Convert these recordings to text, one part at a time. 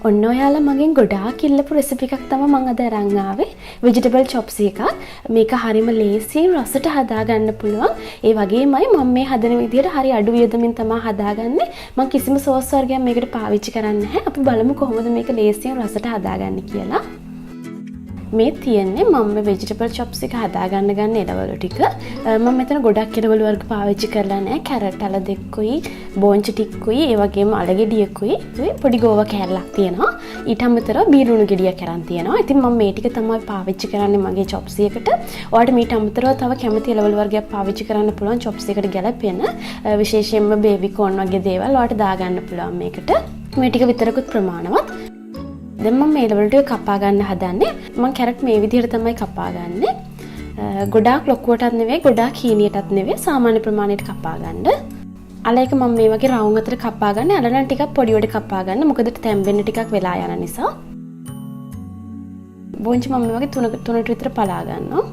ඔන්න ඔයාලා මගෙන් ගොඩාක් ඉල්ලපු රෙසිපි එකක් තමයි මම අද අරන් ආවේ. වෙජිටබල් චොප්සි එකක්. මේක හරිම ලේසියෙන් රසට හදාගන්න පුළුවන්. ඒ වගේමයි මම මේ හදන විදිහට හරි අඩු වියදමින් තමයි හදාගන්නේ. මම කිසිම සෝස් වර්ගයක් මේකට පාවිච්චි කරන්නේ නැහැ. අපි බලමු කොහොමද මේක ලේසියෙන් රසට හදාගන්නේ කියලා. මේ තියෙන්නේ මම මේ වෙජිටබල් චොප්ස් එක හදාගන්න ගන්න එළවලු ටික. මම මෙතන ගොඩක් එළවලු වර්ග පාවිච්චි කරලා නැහැ. කැරට් අල දෙකකුයි, බෝංචි ටිකකුයි, ඒ වගේම අල ගෙඩියකුයි, පොඩි ගෝවා කෑල්ලක් තියෙනවා. ඊට අමතරව බීරුණු ගෙඩියක් අරන් තියෙනවා. ඉතින් මම මේ ටික තමයි පාවිච්චි කරන්නේ මගේ චොප්ස් එකට. ඔයාලට මීට අමතරව තව කැමති එළවලු වර්ගයක් පාවිච්චි කරන්න පුළුවන් චොප්ස් එකට ගැලපෙන. විශේෂයෙන්ම බේබි කෝන් වගේ දේවල් ඔයාලට දාගන්න පුළුවන් මේකට. මේ ටික විතරකුත් ප්‍රමාණවත්. දැන් මම මේ එළවලු ටික කපා ගන්න හදන්නේ. මම කැරට් මේ විදිහට තමයි කපා ගන්නෙ. ගොඩාක් ලොකුවටත් නෙවෙයි, ගොඩාක් හීනියටත් නෙවෙයි, සාමාන්‍ය ප්‍රමාණයට කපා ගන්න. අල එක මම මේ වගේ රවුම් අතර කපා ගන්න. අල නම් ටිකක් පොඩි වඩ කපා ගන්න. මොකද තැම්බෙන්න ටිකක් වෙලා යන නිසා. බෝංචි මම මේ වගේ තුනට විතර පලා ගන්නවා.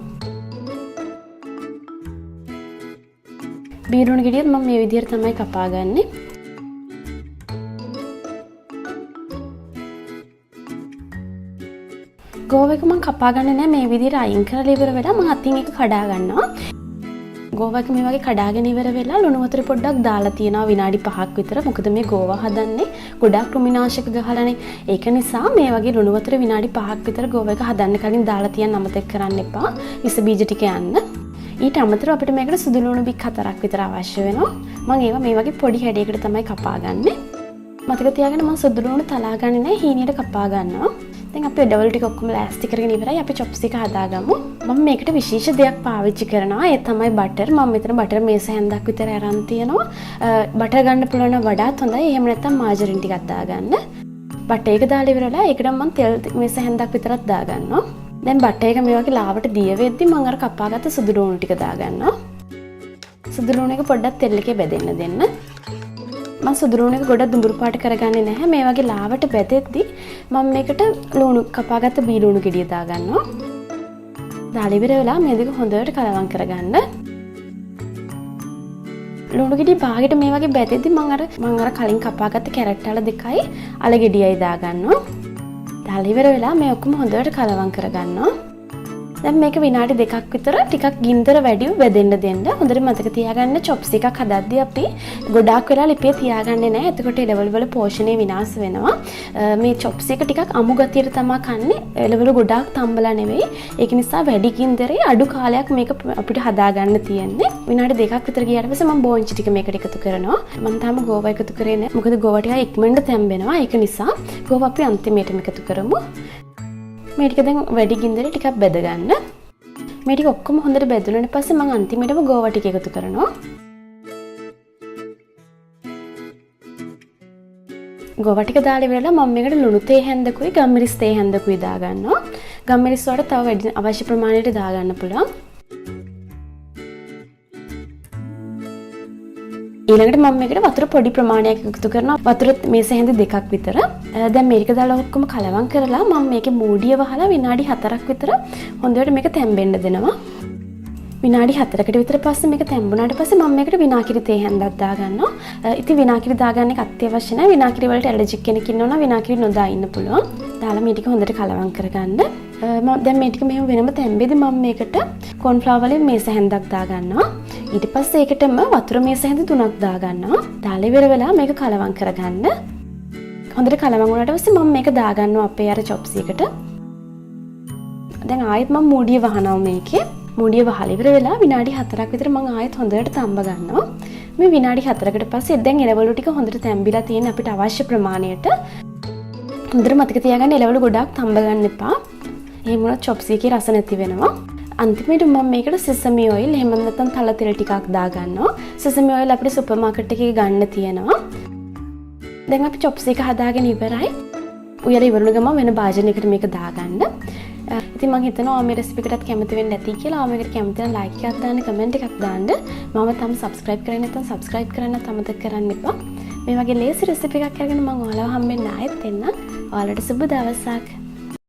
බීරුණු ගෙඩියත් මම මේ විදිහට තමයි කපා ගන්නෙ. ගෝවා එක මං කපා ගන්නේ නෑ. මේ විදිහට අයින් කරලා ඉවර වෙලා මං අතින් එක කඩා ගන්නවා. ගෝවා එක මේ වගේ කඩාගෙන ඉවර වෙලා ලුණු වතුර පොඩ්ඩක් දාලා තියෙනවා විනාඩි 5ක් විතර. මොකද මේ ගෝවා හදන්නේ ගොඩාක් කෘමිනාශක ගහලානේ. ඒක නිසා මේ වගේ ලුණු වතුර විනාඩි 5ක් විතර ගෝවා එක හදන්න කලින් දාලා තියන්න අමතක කරන්න එපා. විස බීජ ටික යන්න. ඊට අමතරව අපිට මේකට සුදු ලුණු බික් 4ක් විතර අවශ්‍ය වෙනවා. මං ඒවා මේ වගේ පොඩි හැඩයකට තමයි කපා ගන්නෙ. මතක තියාගන්න මං සුදු ලුණු තලා ගන්නේ නෑ, හීනියට කපා ගන්නවා. දැන් අපි එළවලු ටික ඔක්කොම ලෑස්ති කරගෙන ඉවරයි. අපි චොප්ස් එක හදාගමු. මම මේකට විශේෂ දෙයක් පාවිච්චි කරනවා. ඒ තමයි බටර්. මම මෙතන බටර් මේස හැන්දක් විතර අරන් තියෙනවා. බටර් ගන්න පුළුවන් නම් වඩාත් හොඳයි. එහෙම නැත්නම් මාජරින් ටිකක් දාගන්න. බටර් එක දාලා ඉවරලා ඒකට මම තෙල් මේස හැන්දක් විතරක් දාගන්නවා. දැන් බටර් එක මේ වගේ ලාවට දිය වෙද්දි මම අර කපාගත්ත සුදු ලුණු ටික දාගන්නවා. සුදු ලුණු එක පොඩ්ඩක් තෙල් එකේ බැදෙන්න දෙන්න. මම සුදු ලුණු එක ගොඩක් දුඹුරු පාට කරගන්නේ නැහැ. මේ වගේ ලාවට බැදෙද්දි මම මේකට ලුණු කපාගත්ත බී ලුණු ගෙඩිය දාගන්නවා. දාලා ඉවර වෙලා මේ දෙක හොඳට කලවම් කරගන්න. ලුණු ගෙඩිය භාගෙට මේ වගේ බැදෙද්දි මං අර කලින් කපාගත්ත කැරට් අල දෙකයි අල ගෙඩියයි දාගන්නවා. දාලා ඉවර වෙලා මේ ඔක්කොම හොඳට කලවම් කරගන්නවා. දැන් මේක විනාඩි දෙකක් විතර ටිකක් ගින්දර වැඩිව බැදෙන්න දෙන්න. හොඳට මතක තියාගන්න චොප්ස් එකක් හදද්දී අපි ගොඩාක් වෙලා ලිපේ තියාගන්නේ නැහැ. එතකොට එළවලු වල පෝෂණය විනාශ වෙනවා. මේ චොප්ස් එක ටිකක් අමු ගතියට තමා කන්නේ. එළවලු ගොඩාක් තම්බලා නෙවෙයි. ඒක නිසා වැඩි ගින්දරේ අඩු කාලයක් මේක අපිට හදාගන්න තියෙන්නේ. විනාඩි දෙකක් විතර ගියාට පස්සේ මම බෝංචි ටික මේකට එකතු කරනවා. මම තාම ගෝවා එකතු කරේ නැහැ. මොකද ගෝවා ටික ඉක්මනට තැම්බෙනවා. ඒක නිසා ගෝවා අපි අන්තිමේටම එකතු කරමු. මේ ටික දැන් වැඩි ගින්දරේ ටිකක් බැද ගන්න. මේ ටික ඔක්කොම හොඳට බැදුනට පස්සේ මම අන්තිමේටම ගෝවා ටික එකතු කරනවා. ගෝවා ටික දාලා ඉවරලා මම මේකට ලුණු තේ හැන්දකුයි ගම්මිරිස් තේ හැන්දකුයි දාගන්නවා. ගම්මිරිස් වලට තව වැඩි අවශ්‍ය ප්‍රමාණයට දාගන්න පුළුවන්. ඊළඟට මම මේකට වතුර පොඩි ප්‍රමාණයක් එකතු කරනවා. වතුර මේස හැන්දි දෙකක් විතර. දැන් මේක දාලා ඔක්කොම කලවම් කරලා මම මේකේ මූඩිය වහලා විනාඩි 4ක් විතර හොඳට මේක තැම්බෙන්න දෙනවා. විනාඩි 4කට විතර පස්සේ මේක තැම්බුණාට පස්සේ මම මේකට විනාකිරි තේ හැන්දක් දාගන්නවා. ඉතින් විනාකිරි දාගන්න එක අත්‍යවශ්‍ය නෑ. විනාකිරි වලට ඇලර්ජික් කෙනෙක් ඉන්නවා නම් විනාකිරි නොදා ඉන්න පුළුවන්. දාලා මේ ටික හොඳට කලවම් කරගන්න. මම දැන් මේ ටික මෙහෙම වෙනම තැම්බෙදි මම මේකට කොන්ෆ්ලවර් වලින් මේස හැන්දක් දාගන්නවා. ඊට පස්සේ ඒකටම වතුර මේස හැන්ද 3ක් දාගන්නවා. දාලා ඉවර වෙලා මේක කලවම් කරගන්න. හොඳට කලවම් වුණාට පස්සේ මම මේක දාගන්නවා අපේ අර චොප්ස් එකට. දැන් ආයෙත් මම මූඩිය වහනවා මේකේ. මූඩිය වහලා ඉවර වෙලා විනාඩි 4ක් විතර මම ආයෙත් හොඳට තම්බ ගන්නවා. මේ විනාඩි 4කට පස්සේ දැන් එළවලු ටික හොඳට තැම්බිලා තියෙන අපිට අවශ්‍ය ප්‍රමාණයට. හොඳට මතක තියාගන්න එළවලු ගොඩාක් තම්බ ගන්න එපා. එහෙම වුණොත් චොප්ස් එකේ රස නැති වෙනවා. අන්තිමේට මම මේකට සෙසමි ඔයිල් එහෙම නැත්නම් තල තෙල් ටිකක් දාගන්නවා. සෙසමි ඔයිල් අපිට සුපර් මාකට් එකේ ගන්න තියෙනවා. දැන් අපි චොප්ස් එක හදාගෙන ඉවරයි. උයලා ඉවරුන ගමන් වෙන භාජනයකට මේක දාගන්න. ඉතින් මං හිතනවා මේ රෙසිපි එකටත් කැමති වෙන්න ඇති කියලා. ඔයා මේකට කැමති නම් ලයික් එකක් දාන්න, කමෙන්ට් එකක් දාන්න. මම තාම සබ්ස්ක්‍රයිබ් කරේ නැත්නම් සබ්ස්ක්‍රයිබ් කරන්නත් අමතක කරන්න එපා. මේ වගේ ලේසි රෙසිපි එකක් අරගෙන මං ඔයාලව හම්බෙන්න ආයෙත් එන්නම්. ඔයාලට සුබ දවසක්.